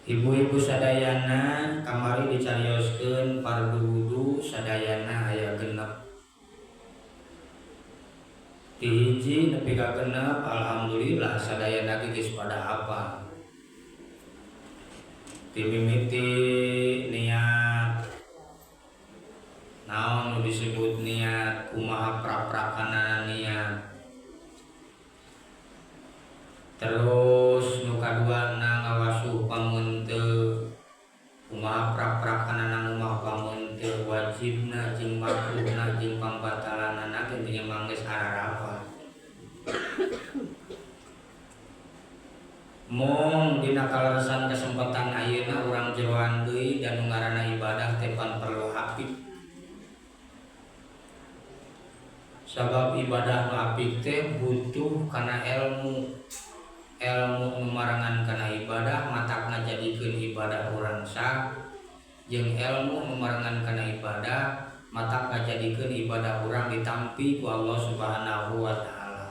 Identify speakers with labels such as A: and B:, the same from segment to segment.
A: Ibu-ibu sadayana kamari dicarioskeun fardu wudu sadayana aya 6. Ti hiji nepi ka 6 alhamdulillah sadayana geus pada hafal. Ti mimiti niat naon nu disebut niat, kumaha pra-prakanana niat. Terus nu kaduana ngawasuh pameunte, kumaha pra-prakanana ngumah pameunte, wajibna jeung makruhna jeung pambatalanana ge teu manggeus ararapa. Mung dina kaleresan kesempatan ayeuna urang jeroan deui dan nu ngaranna ibadah teh pan perlu apik. Sabab ibadah nu apik teh butuh kana ilmu. Ilmu nu marangan kana ibadah matak ngajadikeun ibadah urang sah, jeung ilmu nu marangan kana ibadah matak ngajadikeun ibadah urang ditampi ku Allah Subhanahu wa taala.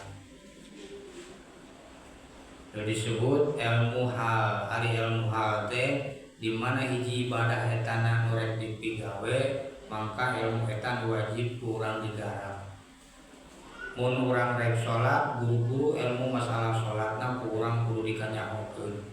A: Nu disebut ilmu hal, ari ilmu hal teh di mana hiji ibadah etana nu rek dipigawe, mangka ilmu eta nu wajib ku urang digarap. Mun urang rek salat, guru-guru ilmu masalah salatna ku urang kudu dikanyahokeun.